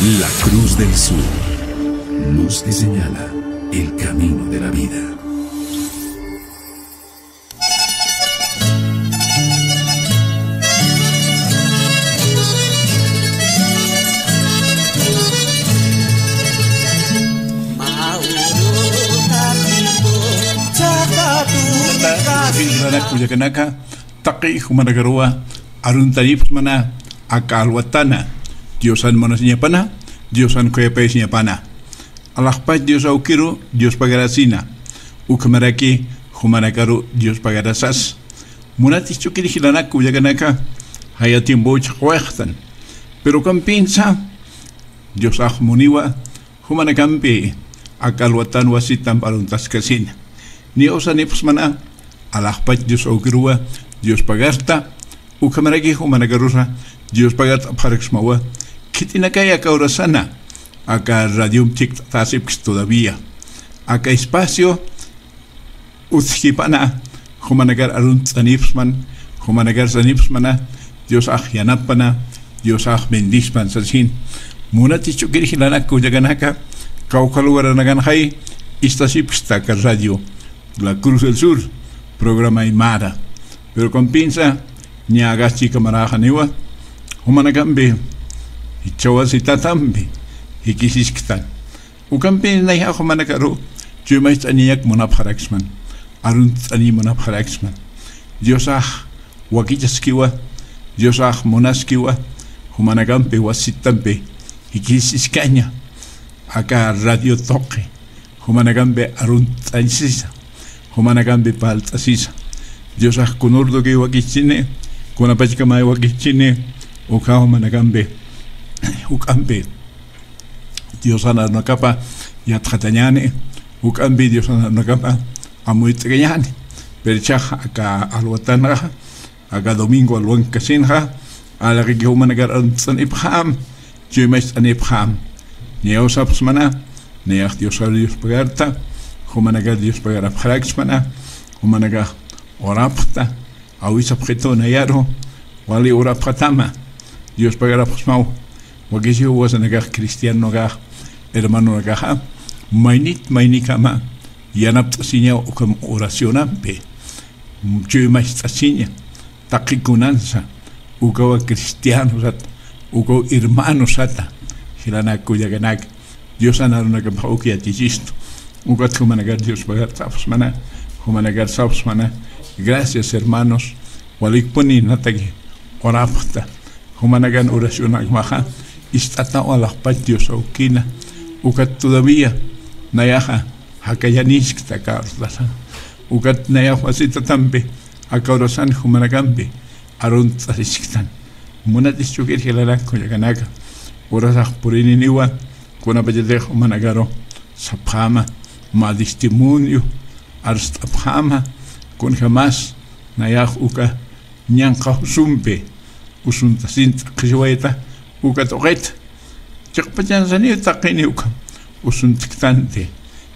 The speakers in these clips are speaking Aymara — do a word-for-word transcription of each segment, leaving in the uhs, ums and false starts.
La Cruz del Sur. Luz que señala el camino de la vida. Kullakanaka, taqi jumanakaruwa arunt'anipxsmana aka alwatana, Diosan munasiñapana, Diosan khuyapayasiñapana. Alaxpach Dios awkiru Dios pagarasina, ukhamaraki jumanakaru Dios pagarasas. Munat jichhukir jilanak kullakanaka, jaya tiempow chhaqwayxtan. Pero ukampinsa Diosax muniwa jumanakampi aka alwatan wasitamp aruntaskasina. Niyaw sanipxsmana, alaxpach Dios awkiruwa Dios pagarta, ukhamaraki jumanakarusa Dios pagart'apxaraksmawa, khit'inakay aka urasana aka radiomp chikt'atäsipkis todavía. Aka espacio utjkipana, jumanakar aruntt'anipxsman, jumanakar sanipxsmana, Diosax yanapana, Diosax bendispan sasin. Munat jichhukir jilanak kullakanaka, kawkha lugaranakanxay istasipkista aka radio La Cruz del Sur, programa aymara. Pero ukampinsa, niya akax chika maraxaniwa, jumanakampi, jichhawa sitatampi jikisisktan. Ukampin nayax jumanakaru chuymacht'aniñak munapxaraksman, aruntt'aniñ munapxaraksman. Diosax wakichaskiwa, Diosax munaskiwa, jumanakampi wasitampi jikisiskaña, aka radio tuqi, jumanakampi aruntt'añsisa, jumanakampi parlt'asisa. Diosax kunurtuki wakichini, kunapachkamay wakichini, uka jumanakampi, juk'ampi Diosan arunakapa yatxatañäni, juk'ampi Diosan arunakapa amuyt'kañäni. Pero jichhax aka alwatanxa, aka domingo alwankasinxa, alaxiki jumanakar aruntt'anipxam, chuymacht'anipxam. Niyaw sapxsmana, niyax Diosar Dios pagarta, jumanakar Dios pagarapxaraksmana, jumanakax urapxta, awisapxitu nayaru, wali urapxatama, Dios pagarapxsmaw, wakisiw wasanakax cristianonakax, hermanonakaxa, maynit maynikama, yanapt'asiñaw ukham oracionampi, chuymacht'asiña, taqi kunansa, ukawa cristianosat, ukaw hermanosata, jilanak kullakanaka, Diosan arunakapax uk yatichistu. Ukat jumanakar Dios pagart'apxsmana, jumanakar sapxsmana, gracias hermanos, walikpuni nataki urapxta. Jumanakan oracionakmaxa, ist'ataw alaxpach Dios awkina. Ukat todavía nayaxa jakallaniskta aka urasana. Ukat nayax wasitatampi, aka urasan jumanakampi aruntt'asisktan. Munat jichhukir jilanak kullakanaka, urasax purininiwa, kunapachatix jumanakaru sapxäma, mä testimonio arst'apxäma, kunjamas nayax uka ñanqha usumpi usuntasin t'aqhisiwayta, uka tuqit chiqpachansaniw taqini ukham usuntktanti.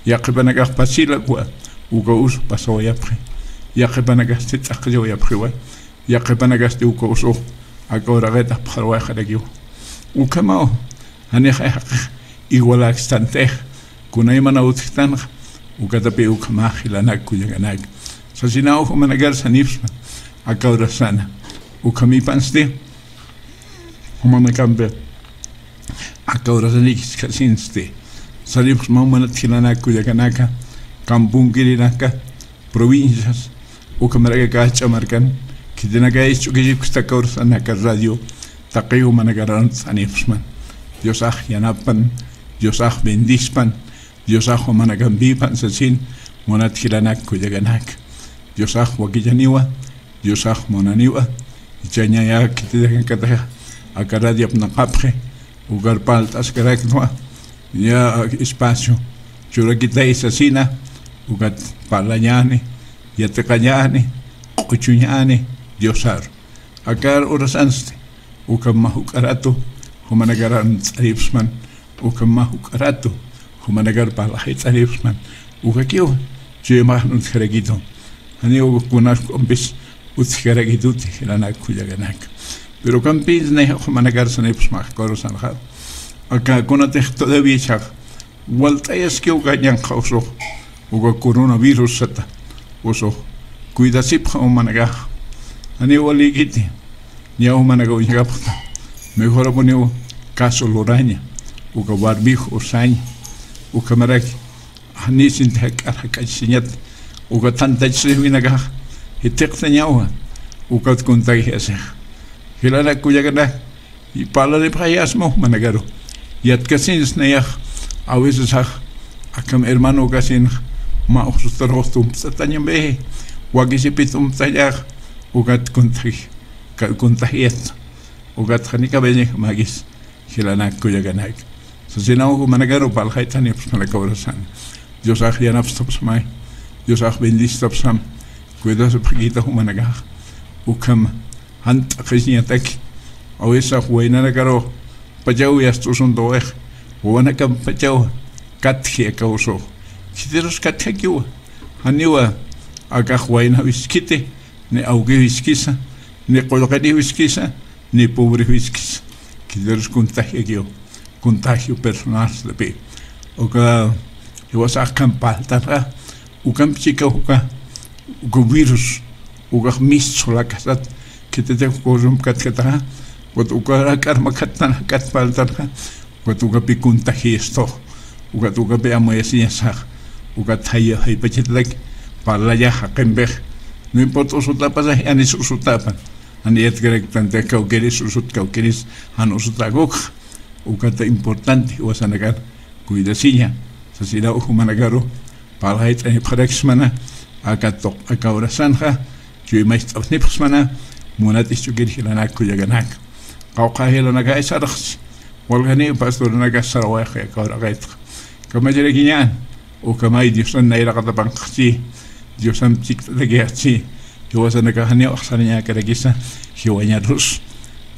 Yaqhipanakax pasilakwa, uka us pasawayapxi. Yaqhipanakasti t'aqhisiwayapxiwa. Yaqhipanakasti uka usux aka uraqit apxaruwayxarakiwa. Ukhamaw, janixay jaqix igualakstantix, kunaymana utjktanxa, ukatapï ukhamax jilanak kullakanaka. Sasinaw jumanakar sanipxsma, aka urasana. Ukhamipansti, jumanakampi aka urasanik jiskhasinsti. Saripxsmaw munat jilanak kullakanaka, kampunkirinaka, provincias, ukhamaraki aka jach'a markan, khitinakay ch'ukisipkista aka urasanaka radio, taqi jumanakar aruntt'anipxsman. Diosax yanapan, Diosax bendispan, Diosax jumanakampipan sasin, munat jilanak kullakanaka. Diosax wakichaniwa, Diosax munaniwa, jichhañaya khitinakatix aka radio apnaqapxi, ukar parlt'askaraknwa, ya espacio churakitay sasina, ukat parlañäni, yatiqañäni, q'uchuñäni Diosar. Akar urasansti, ukham mä juk'aratu jumanakar aruntt'aripxsman, ukham mä juk'aratu jumanakar parlaxit'aripxsman, ukakiw chuymax utjarakitu. Janiw kunas juk'ampis utjarakituti jilanak kullakanaka. Pero ukampis nayax jumanakar sanipxsma aka urasanxa, Aka kunatix todavía ichhax walt'ayaskiw uka ñanqha usux, uka coronavirus sata usux. Cuidasipxa jumanakax. Janiw walïkiti, niya jumanakax uñjapxta. Mejorapuniw caso luraña, uka barbijo usaña, ukhamaraki janisinti jak'ar jak'achasiñat, uka thantachasipxinakax jithiqtañawa, ukat contagiasix. Jilanak kullakanak, parlaripxayasma jumanakaru. Yatkasiñas nayax, a veces ax, akham hermano ukasinx, mä usutarux tumpt'atañampi, wakisipi tumpt'añax, ukat contagi-, ka-, contagiat, ukat janiw cabellex mäkis, jilanak kullakanak. Sasinaw jumanakaru parlxaytanipxsmana aka urasan. Diosax yanapstapxsmay. Diosax bendistapxsam. Cuidasipxakita jumanakax. Ukham jan t'aqhisiñataki. A veces waynanakaru pachaw yast'usuntuwix, wawanakam pachaw katji aka usux. Khitirus katjakiwa. Janiwa akax wayna wiskhiti, ni awki wiskhisa, ni qullqiri wiskhisa, ni pobre wiskhisa. Khitirus contagiakiwa. Contagio personal sapi. Uka jiwasax akham parltanxa, ukamp chikax uka, uka virus, ukax mistsu lakasat, khitatix uka urump katkataxa, ukat uka rak'ar makhattan jak'at parltanxa, ukat ukapi contagiastux, ukat ukapi amuyasiñasax, ukat jay-, jaypachatatak parlañax jaqimpix, no importa usutapasax, janis usutapan, jan yatkaraktanti kawkiris usut, kawkiris jan usutäkukxa, ukata importante jiwasanakar cuidasiña, sasinaw jumanakaru parlxayt'anipxaraksmana, aka tuq-, aka urasanxa, chuymacht'apxnipxsmana, munat isch'ukir jilanak kullakanak. Qawqha jilanakax sarxsi, walkani pastoranakax sarawayxi aka uraqitxa. Kamachirakiñän, ukhamay Diosan nayraqatapanxchi, Diosan chikt'atakixchi, jiwasanakax janiw axsarañäkarakisa, jiwañarus,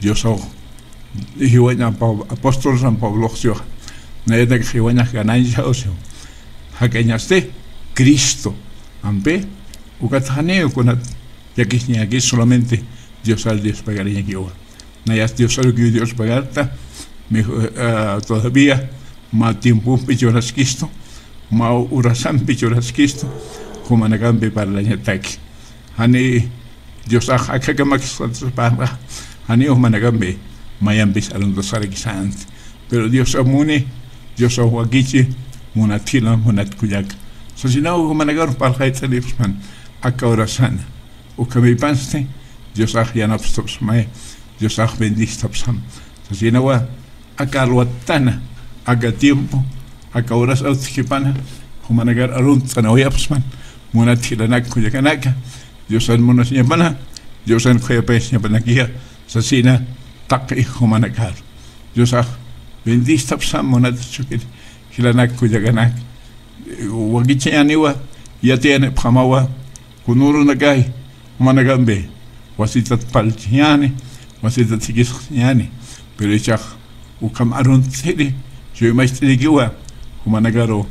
Diosaw, jiwaña Pab-, apóstol San Pablox siwa, nayatak jiwañax ganañsa usiw. Jak'añasti Cristo, ampi, ukat janiw kunat llakisiñäkis, solamente Diosar Dios pagarañakiwa. Nayas Diosarukiw Dios pagarta, mejo-, ah, todavía mä tiempompi churaskistu, mä urasampi churaskistu, jumanakampi parlañataki. Jani Diosax akhakamaksatasapanxa, jani jumanakampi mayampis aruntasarakisanti. Pero Diosax muni, Diosax wakichi, munat jila, munat kullaka. Sasinaw jumanakar parlxayt'anipxsman, aka urasana. Ukhamipansti, Diosax yanapstapxsmay, Diosax bendistapxsam. Sasinawa, aka alwattana, aka tiempo, aka horas awtkipana, jumanakar arunt'anawayapxsman, munat jilanak kullakanaka, Diosan munasiñapana, Diosan khuyapayasiñapanakiya, sasina taqi jumanakar. Diosax bendistapxsam munat chukir, jilanak kullakanaka. Wakichañäniwa, yatiyanipxamawa, kunürunakay, jumanakampi, wasitat parlchiñäni, wasitat jikisxañäni, pero ichax ukham arunt'iri, chuymacht'irikiwa, jumanakaru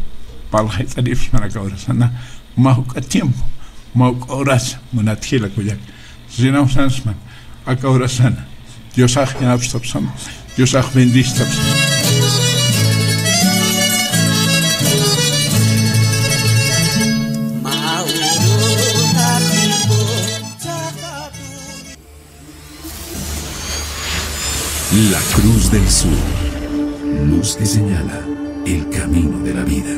parlxayt'anipxsman aka urasana, mä juk'a tiempo, mä juk'a urasa, munat jila kullaka. Sasinaw sansman, aka urasana. Diosax yanapstapxsam, Diosax bendistapxsam. La Cruz del Sur, luz que señala el camino de la vida.